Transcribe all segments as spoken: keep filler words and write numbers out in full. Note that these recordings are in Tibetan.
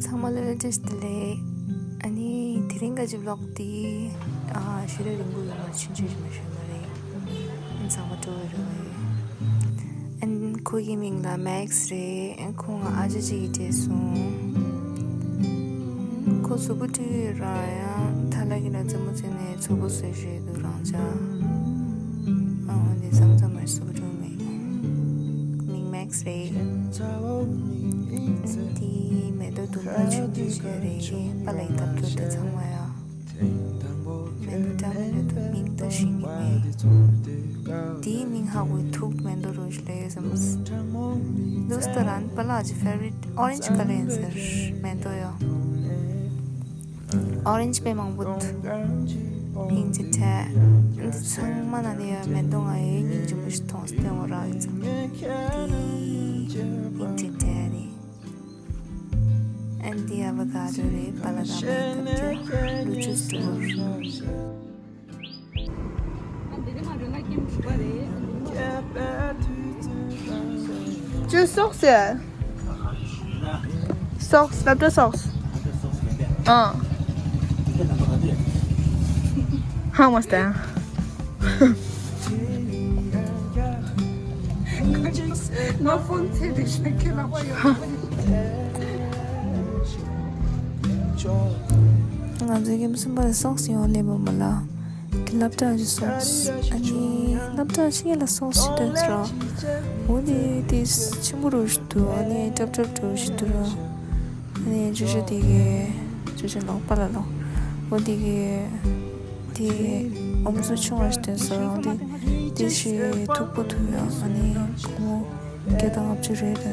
ཚང་མ་ལ་བཀྲ་ཤིས་བདེ་ལེགས། ཨ་ནི་དེ་རིང་ག་ཅི་བི་ལོག་འདི་ཨ་ཞེ་དྲག་རིང་པོ་ཡོད་མ་རེད། ཆུང་ཆུང་ཞིག་མ་ཞུས་མ་རེད། ཨ་ནི་ཚང་མ་སྤྲོ་བོ་རེད་བ། ཨ་ནི་ཁོ་གི་མིང་ལ་མེག་སི་རེད། ཨ་ཁོ་ང་ཨ་ཅག་ཅིག་གིས་སྤྲད་སོང་། ཁོ་གཟུགས་པོ་བཀྲུས་ཡོད་ར། ཡང་ཐ་ལ་གི་ལ་རྩེད་མོ་རྩེས་ནས་ཚོགས་པ་བཟོས་བཞག་འདུག་རང་ཅག་ཨ་འོ་འདི་ཙམ་ཙམ་མ་གཟུགས་པོ་བཀྲུས་མེད། མིང་མེག་སི་རེད། འདི་མེ་ཏོག་དུང་ཕྱུར་ཆུང་ཆུང་ཞིག་རེད། པཱ་ལགས་ཀྱིས་བཏབ་འདུག་དེ་ཚང་མ་ཡ། མེ་ཏོག་འདྲ་མི་འདྲ་འདུག་མིང་ད་ཤེས་ཀྱི་མེད། འདིའི་མིང་ཧ་གོ་ཐུབ། མེ་ཏོག་རུ་ཞིག་ལ་ཡོད་བསམ། འདུག་སྟེ་རང་པཱ་ལགས་ཀྱི་ཕེ་ཝ་རིཊ་ཨོ་རེན་ཇི་ཀ་ལར་ཡིན་ཟེར། མེ་ཏོག་ཡ། ཨོ་རེན་ཇི་དཔེ་མང་པོ་འདུག་པིང་ཅིག་སྤྲད། འདི་ཚང་མ་ནང་ནས་ཡོད། མེ་ཏོག་ང་ཡོད་སྙིང་རྗེ་མོ་ཞིག་མཐོང་སྟེ་འོ་རག་ཡིན་ཙང་། འདི་པིང་ཅིག་སྤྲད་ནི། ཨ་འདི་ཨ་བ་ག་ཌོ་རེད། པཱ་ལགས་ཀྱིས་བཏབ་འདུག་ལུ་ཅུས་འདུག་ཅུ་སོག་སི། སོག་སི། ལབ་ཏུ་སོག་སི། ཨ། ཧ་མ་སྟེ། ང་ཕོན་ཚེ་དེ་ཤེས་ཁྱེད་ལག་པ་ཡོད། ང་ཚོའི་ཁྱིམ་གསུམ་པར་སོག་སི་ཡོང་སླེབས་པ་མ་ལ། དེ་སློབ་གྲྭ་གི་སོག་སི། ཨ་ནི་སློབ་གྲྭ་ཕྱི་ལ་སོག་སི་ཞིག་སྟོན་ཟེར་རོ། འོ་དེ་དེ་ཆེན་པོ་རུ་ཞིག་འདུག་ཨ་ནི་ཀྲབ་ཀྲབ་འདྲ་ཞིག་འདུག་ར། ཨ་ནི་ཅོ་ཅོ་དེ་གི་ཅོ་ཅོ་ལོག་པ་ལ་ལོག་འོ་དེ་གི་དེ་ཨོམ་བཟོ་ཆུང་བ་ཞིག་སྟོན་ཟེར་རོ། དེ་དེ་ཞིག་མཐུག་པོ་འདུག་ཡ། ཨ་ནི་སྒོར་མོ་བརྒྱ་དང་ལྔ་བཅུ་རེད་ད།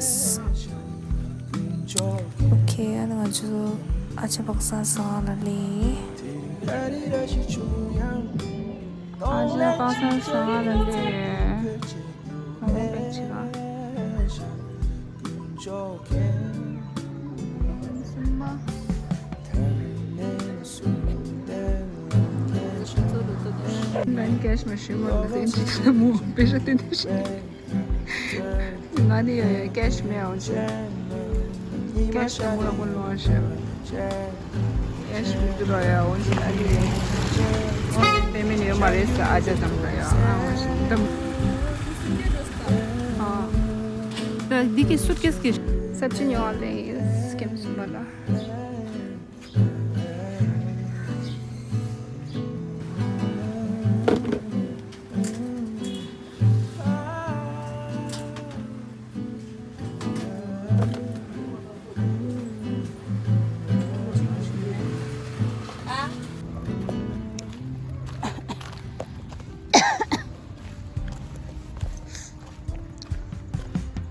ཨོ་ཁེ། ཨ་ནི་ང་ཚོ་ཨ་ཅག་པག་ས་ཟ་ལ་སླེབས། ཨ་ཅག་པག་ས་ཟ་ལ་སླེབས། ཨ་མ་པེ་ཆི་ག་སུན་མ། ང་ནི་ཀེ་ཤི་མ་ཤི་མ་ལ་སེམས་ཤི་ས་མོ་པེ་ཤ་ཏེ་ཏེ་ཤི། ང་ནི་ཡ་ཡ་ཀེ་ཤི་མེད་འོང་ཆེ། ཀེ་ཤི་དང་མོ་ལ་མོ་ལོང་ཤེ། ཀེ་ཤི་མི་འདུག་ར་ཡ་འོང་ཆེ། ཨ་ནི་ཡ་འོང་ཆེ། པེ་མེན་ཡོད་མ་རེད་ས། ཨ་ཅག་དང་འདྲ་ཡ། ཨ་འོང་ཆེ་འདམ། ཨ། ད་འདི་གི་སུཊ་ཀེ་སི་གི་སབ་ཅི་ཉོ་བ་ལེ་ཡིན་སྐེམ་སུ་མ་ལ།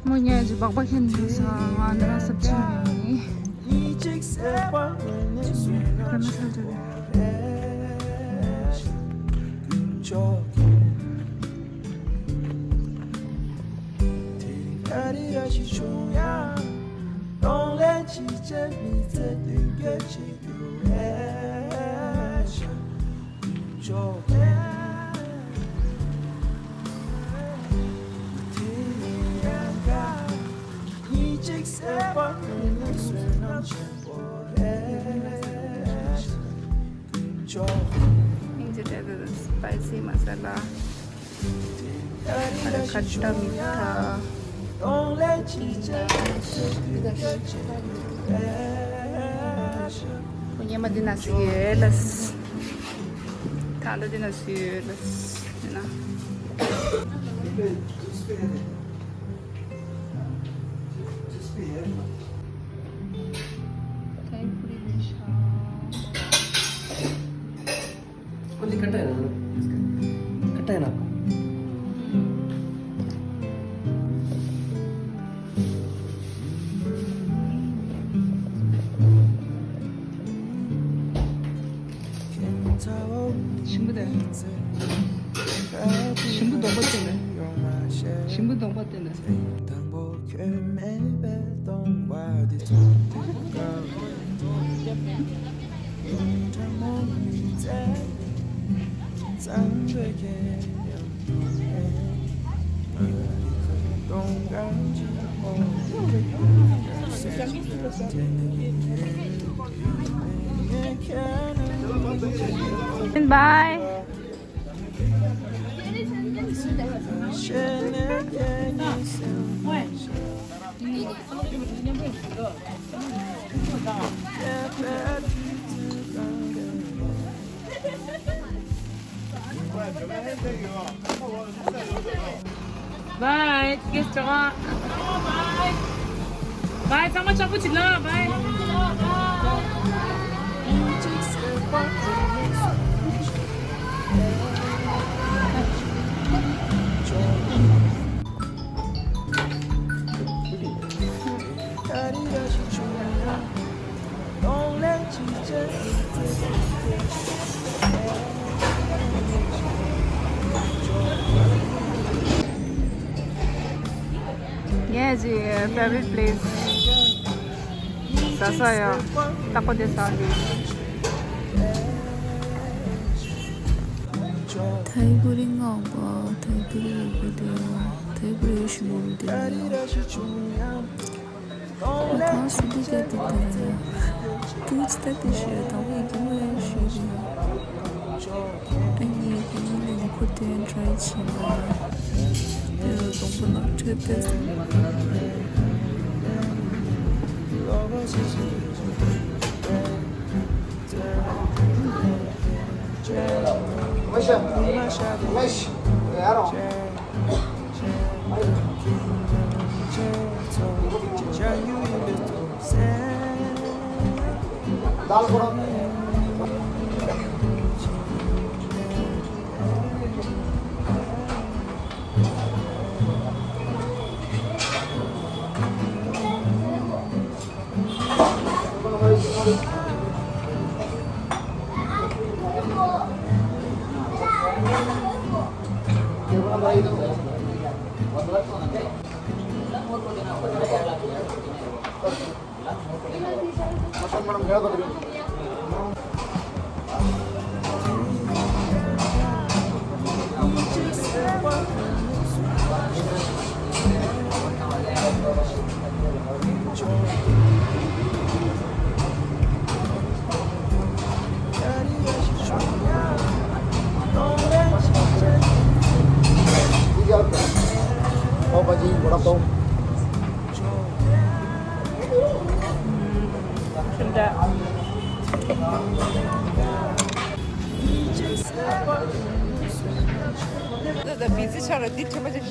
མོ་ཉལ་གྱི་སྦག་སྦག་ཁྱེར་འདུག་ས། ང་འདི་ན་སབ་ཅི་ཉོས་ནི། ད་ནི་ས་འདྲ་རེད། སི་པའི་སི་མ་ས་ལ། ཁ་ཏ་མི་ཐ། ཁོ་ཉི་མ་འདི་ན་སུ་ཡོད་ལ། ད་ལོ་འདི་ན་སུ་ཡོད་ལ། ན། ཞིམ་པོ་དེ། ཞིམ་པོ་གདོང་པ་བསྟན་ནས། ཞིམ་པོ་གདོང་པ་བསྟན་ནས། Bye. Bye. Guys, bye. ཚང་མ་ལྕགས་པོ་བྱེད་ལ། Bye. Yeah, ji, favorite place. Sasa ya, tako de sa. Thai buri ngau ba, Thai buri ngau de, Thai buri shumum de. ཁོ་ཐང་སུ་འདི་ག་དེ་ལྟར་ཡ། ཏུ་ཅི་ད་དེ་ཤེས་དང་བའི་གི་མོ་ཡང་ཤེས་རེད། ཨ་ནི་གི་མོ་ལས་ནི་ཁོ་དེ་ཡང་ཊ་རའི་བྱེད་མ་རེད། དེ་ལ་སྡོང་པོ་ནག་ཁྲོད་དེ་སོང་། पाव भाजी, वड़ा पाव। ད་ལྟ་བི་ཛི་ཆགས་ལ་འདི་ཐེ་མ་ཅིག